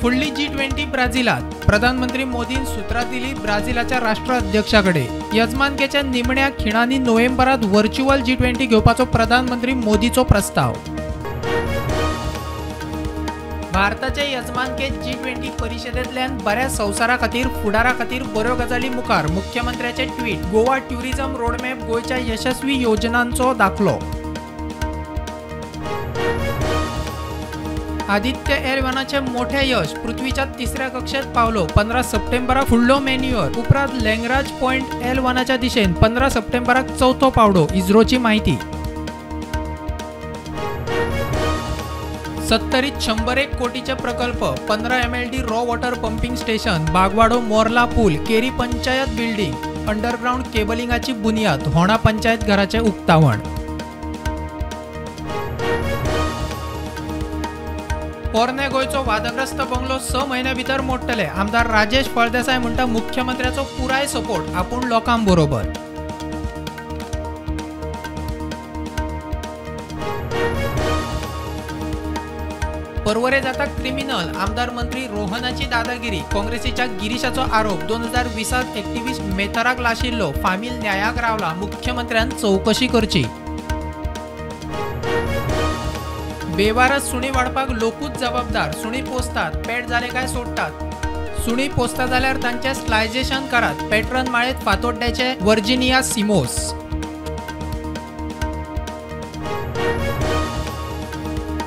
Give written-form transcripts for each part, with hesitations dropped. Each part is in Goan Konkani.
फुडली G20 ब्राझिलात. प्रधानमंत्री मोदीन सूत्रां दिली ब्राझिलाच्या राष्ट्राध्यक्षाकडे. यजमानकेच्या निमण्या खिणांनी नोव्हेंबरात व्हर्च्युअल G20 घेवपाचो प्रधानमंत्री मोदीचो प्रस्ताव. भारताचे यजमानकेत G20 परिषदेतल्यान बऱ्या संवसारा खातीर फुडारा खातीर बऱ्यो गजाली मुखार, मुख्यमंत्र्याचे ट्वीट. गोवा ट्युरिझम रोडमॅप गोंयच्या यशस्वी योजनांचो दाखलो. आदित्य एल1चे मोठे यश, पृथ्वीच्या तिसऱ्या कक्षेत पावलो. 15 सप्टेंबराक फुडलो मॅन्युअर, उपरांत लॅग्रांज पॉयंट L1च्या दिशेन 15 सप्टेंबराक चवथो पावडो, इस्रोची माहिती. 70 101 कोटीचे प्रकल्प, 15 MLD raw water pumping station, Bagwado Morla पूल, केरी पंचायत बिल्डिंग, अंडरग्राउंड केबलिंगाची बुनियाद, होणा पंचायत घराचे उक्तावण. पोरणे गोंयचो वादग्रस्त बंगलो 6 म्हयन्या भितर मोडटले, आमदार राजेश फळदेसाय म्हणटा मुख्यमंत्र्याचो पुराय सपोर्ट, आपूण लोकां बरोबर. पर्वरे जाता क्रिमिनल, आमदार मंत्री रोहनाची दादागिरी, काँग्रेसीच्या गिरीशाचो आरोप. 2020 एक्टिव्हिस्ट मेथराक लाशिल्लो, फामील न्यायाक रावला, मुख्यमंत्र्यान चवकशी करची. बेवारस सुणी वाडपाक लोकूच जबाबदार, सुणी पोसतात, पेट जाले काय सोडटात, सुणी पोसता जाल्यार तांचें स्लायजेशन करात, पॅट्रन माळेत फातोड्ड्याचे वर्जिनिया सिमोस.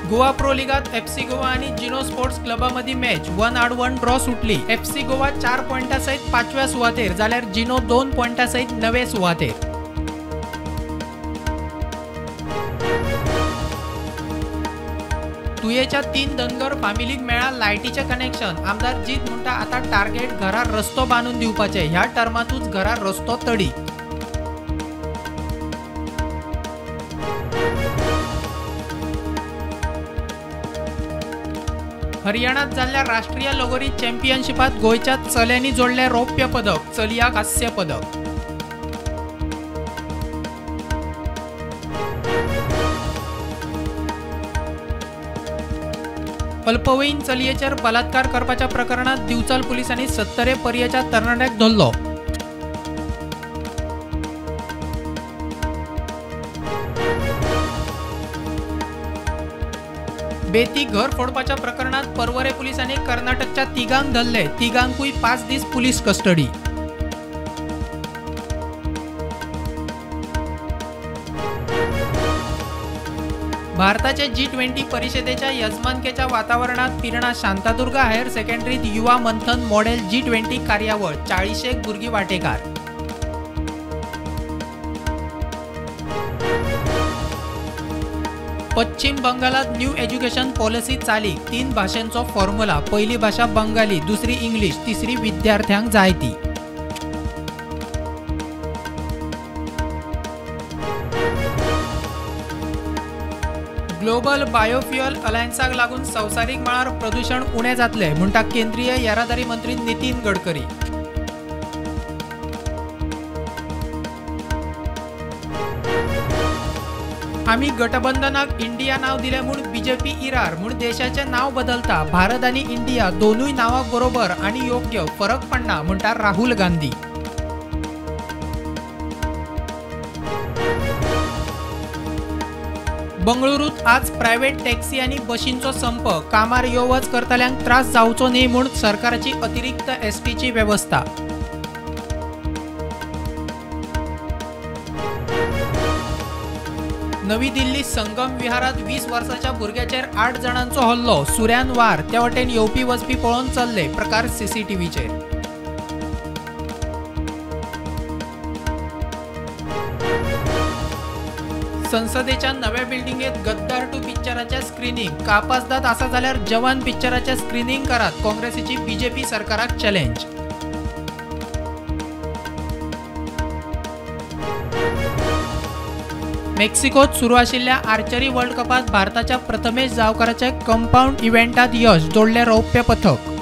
गोवा प्रो लिगात FC Goa आणि जिनो स्पोर्ट्स क्लबा मदीं मॅच 1-1 ड्रॉ सुटली. FC Goa 4 पॉयंटा सयत 5व्या सुवातेर जाल्यार जिनो 2 पॉयंटा सयत 9वे सुवातेर. तुयेच्या 3 धनगर फामिलीक मेळ्ळा लायटीचें कनेक्शन, आमदार जीत म्हणटा आतां टार्गेट घरार रस्तो बांदून दिवपाचें, ह्या टर्मांतूच घरार रस्तो तडी. हरियाणात जाल्ल्या राष्ट्रीय लगोरी चॅम्पियनशिपात गोंयच्या चल्यांनी जोडलें रौप्य पदक, चलयांक कांस्य पदक. अल्पवयीन चलयेचेर बलात्कार करपाच्या प्रकरणात दिवचल पुलिसांनी 70 पर्येच्या तरणाट्याक धरलो. बेती घर फोडपाच्या प्रकरणात पर्वरे पुलिसांनी कर्नाटकच्या तिगांक धरले, तिगांकूय 5 दीस पुलीस कस्टडी. भारताचे G20 परिषदेच्या यजमानकेच्या वातावरणात पिर्णा शांतादुर्गा हायर सेकंडरीत युवा मंथन मॉडेल G20 कार्यावळ, 40 भुरगीं वांटेकार. पश्चिम बंगालात न्यू एज्युकेशन पॉलिसी चालीक, 3 भाशेंचो फॉर्म्युला, पहिली भाशा बंगाली, दुसरी इंग्लीश, तिसरी विद्यार्थ्यांक जाय ती. ग्लोबल बायोफ्युअल अलायन्साक लागून संवसारीक मळार प्रदूशण उणें जातलें म्हणटा केंद्रीय येरादारी मंत्री नितीन गडकरी. आमी गठबंधनाक इंडिया नांव दिलें म्हूण बीजेपी इरार, म्हूण देशाचें नांव बदलता, भारत आनी इंडिया दोनूय नांवां बरोबर आनी योग्य, फरक पडना म्हणटा राहुल गांधी. बंगळुरूत आज प्रायव्हेट टॅक्सी आनी बशींचो संप, कामार यो वच करतल्यांक त्रास जावचो न्ही म्हूण सरकाराची अतिरिक्त एसटीची वेवस्था. नवी दिल्ली संगम विहारात 20 वर्साच्या भुरग्याचेर 8 जाणांचो हल्लो, सुऱ्यान वार, त्या वटेन येवपी वचपी पळोवन चल्ले, प्रकार सीसीटीव्हीचेर. संसदेच्या नव्या बिल्डिंगेत गद्दार 2 पिक्चराचे स्क्रिनींग, कापासदाद आसा जाल्यार जवान पिक्चराचे स्क्रिनींग करात, काँग्रेसीची बीजेपी सरकाराक चॅलेंज. मेक्सिकोत सुरू आशिल्ल्या आर्चरी वर्ल्ड कपात भारताच्या प्रथमेश जावकाराचे कंपाउंड इव्हेंटात यश, जोडलें रौप्य पदक.